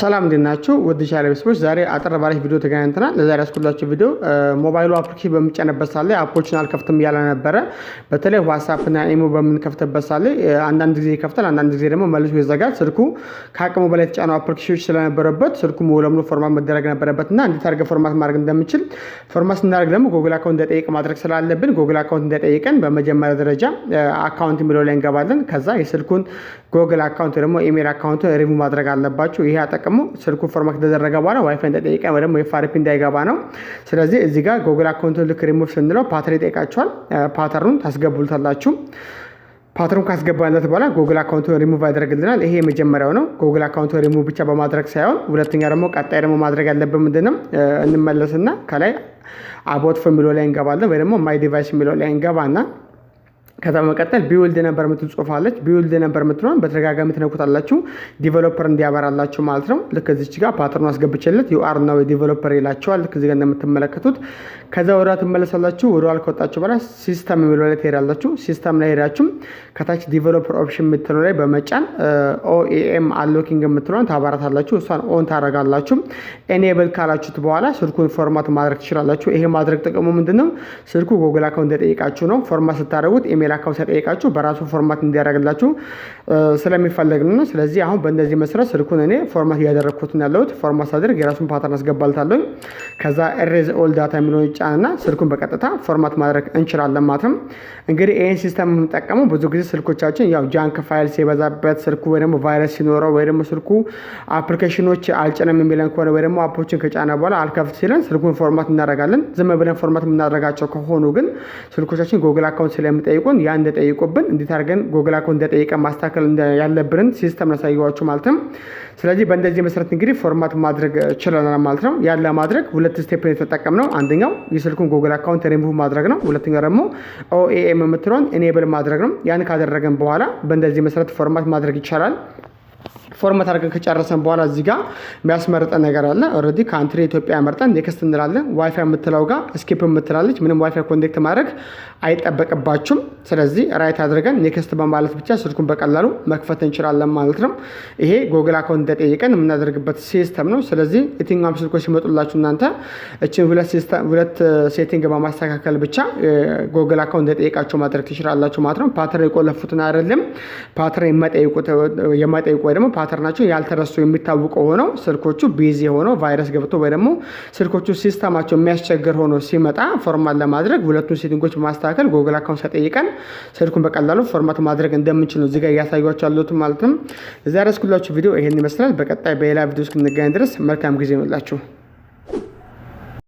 ሰላም፣ እንዴት ናችሁ? ውድ ቻናል ቤተሰቦች፣ ዛሬ አጠር ባለች ቪዲዮ ተገናኝተናል። ለዛሬ ያስኩላችሁ ቪዲዮ ሞባይሉ application በሚጫንበት ሰዓት ላይ app ኦችን አልከፍትም እያለ ነበረ። በተለይ WhatsApp እና imo በምንከፍትበት ሰዓት ላይ አንዳንድ ጊዜ ይከፍታል፣ አንዳንድ ጊዜ ደግሞ መልሶ ይዘጋል። ስልኩ ከአቅሙ በላይ የተጫኑ application ኖች ስለነበረበት ስልኩ ሙሉ ለሙሉ format መደረግ ነበረበት እና እንዴት አድርገን format ማድረግ እንደምችል፣ format ስናደርግ ደግሞ Google account እንዳይጠይቅ ማድረግ ስላለብን፣ Google account እንዳይጠይቀን በመጀመሪያ ደረጃ account የሚለው ላይ እንገባለን። ከዛ የስልኩን Google account ደግሞ ኢሜል አካውንቱ ሪሙቭ ማድረግ አለባችሁ። ይሄ ጥቅሙ ስልኩ format ከተደረገ በኋላ ዋይፋይ እንዳይጠይቀን ወይ ደግሞ FRP እንዳይገባ ነው። ስለዚህ እዚህ ጋር Google account ኡን ልክ ሪሙቭ ስንለው pattern ይጠይቃችኋል። Pattern ኡን ታስገቡልታላችሁ። Pattern ኡን ካስገባለት በኋላ ጉግል አካውንቱን ሪሙቭ ያደርግልናል። ይሄ የመጀመሪያው ነው። ጉግል አካውንቱን ሪሙቭ ብቻ በማድረግ ሳይሆን ሁለተኛ ደግሞ ቀጣይ ደግሞ ማድረግ ያለብን ምንድነው? እንመለስና ከላይ about phone የሚለው ላይ እንገባለን ወይ ደግሞ my device የሚለው ላይ እንገባና ከዛ በመቀጠል build number የምትል ጽሁፍ አለች። Build number የምትለውን በተደጋጋሚ ትነኩታላችሁ፣ developer እንዲያበራላችሁ ማለት ነው። ልክ እዚች ጋር pattern ኡ አስገብቼለት "You are now developer" ይላችኋል። ልክ እዚህ ጋር እንደምትመለከቱት። ከዛ ወደ ትመለሳላችሁ። ወደ ኋላ ከወጣችሁ በኋላ system የሚለው ላይ ትሄዳላችሁ። System ላይ ሄዳችሁ ከታች developer option የምትለው ላይ በመጫን OEM unlocking የምትለውን ታበራታላችሁ። እሷን on ታደርጋላችሁ። Enable ካላችሁት በኋላ ስልኩን format ማድረግ ትችላላችሁ። ይሄ ማድረግ ጥቅሙ ምንድን ነው? ስልኩ Google account እንዳይጠይቃችሁ ነው። Format ስታደርጉት email account ሳይጠይቃችሁ በራሱ format እንዲያደርግላችሁ ስለሚፈለግ ነው። ስለዚህ አሁን በእንደዚህ መሰረት ስልኩን እኔ format እያደረግኩት ነው ያለሁት። Format ሳደርግ የራሱን pattern አስገባልታለሁ። ከዛ erase all data የሚለውን ጫንና ስልኩን በቀጥታ format ማድረግ እንችላለን ማለት ነው። እንግዲህ ይህን system የምንጠቀመው ብዙ ጊዜ ስልኮቻችን ያው junk file ሲበዛበት ስልኩ ወይ ደግሞ ቫይረስ ሲኖረው ወይ ደግሞ ስልኩ application ኖች አልጭንም የሚለን ከሆነ ወይ ደግሞ app ኦችን ከጫነ በኋላ አልከፍት ሲለን ስልኩን format እናደርጋለን። ዝም ብለን format የምናደርጋቸው ከሆኑ ግን ስልኮቻችን Google account ስለሚጠይቁን ያ እንዳይጠይቁብን እንዴት አድርገን Google account እንዳይጠይቀን ማስተካከል ያለብንን system ላሳየኋችሁ ማለት ነው። ስለዚህ በእንደዚህ መሰረት እንግዲህ format ማድረግ ችለናል ማለት ነው። ያን ለማድረግ ሁለት step የተጠቀምነው አንደኛው የስልኩን ጉግል አካውንት ሪሙቭ ማድረግ ነው። ሁለተኛው ደግሞ OEM የምትለውን enable ማድረግ ነው። ያን ካደረግን በኋላ በእንደዚህ መሰረት format ማድረግ ይቻላል። Format አድርገን ከጨረሰን በኋላ እዚህ ጋር የሚያስመርጠን ነገር አለ። Already country ኢትዮጵያ መርጠን next እንላለን። ዋይፋይ የምትለው ጋር skip የምትላለች፣ ምንም WiFi connect ማድረግ አይጠበቅባችሁም። ስለዚህ right አድርገን next በማለት ብቻ ስልኩን በቀላሉ መክፈት እንችላለን ማለት ነው። ይሄ Google account እንዳይጠይቀን የምናደርግበት system ነው። ስለዚህ የትኛውም ስልኮች ሲመጡላችሁ እናንተ እችን ሁለት setting በማስተካከል ብቻ Google account እንዳይጠይቃችሁ ማድረግ ትችላላችሁ ማለት ነው። Pattern የቆለፉትን አይደለም፣ pattern የማይጠይቁ ወይ ደግሞ pattern ኣቸው ያልተረሱ የሚታወቁ ሆነው ስልኮቹ busy ሆነው ቫይረስ ገብቶ ወይ ደግሞ ስልኮቹ system ኣቸው የሚያስቸግር ሆኖ ሲመጣ format ለማድረግ ሁለቱን setting ኦች በማስተካከል Google account ሳይጠይቀን ስልኩን በቀላሉ format ማድረግ እንደምንችል ነው እዚጋ እያሳየኋችሁ ያለሁት ማለት ነው። ለዛሬ ያስኩላችሁ ቪዲዮ ይሄን ይመስላል። በቀጣይ በሌላ ቪዲዮ እስክንገናኝ ድረስ መልካም ጊዜ ይሁንላችሁ።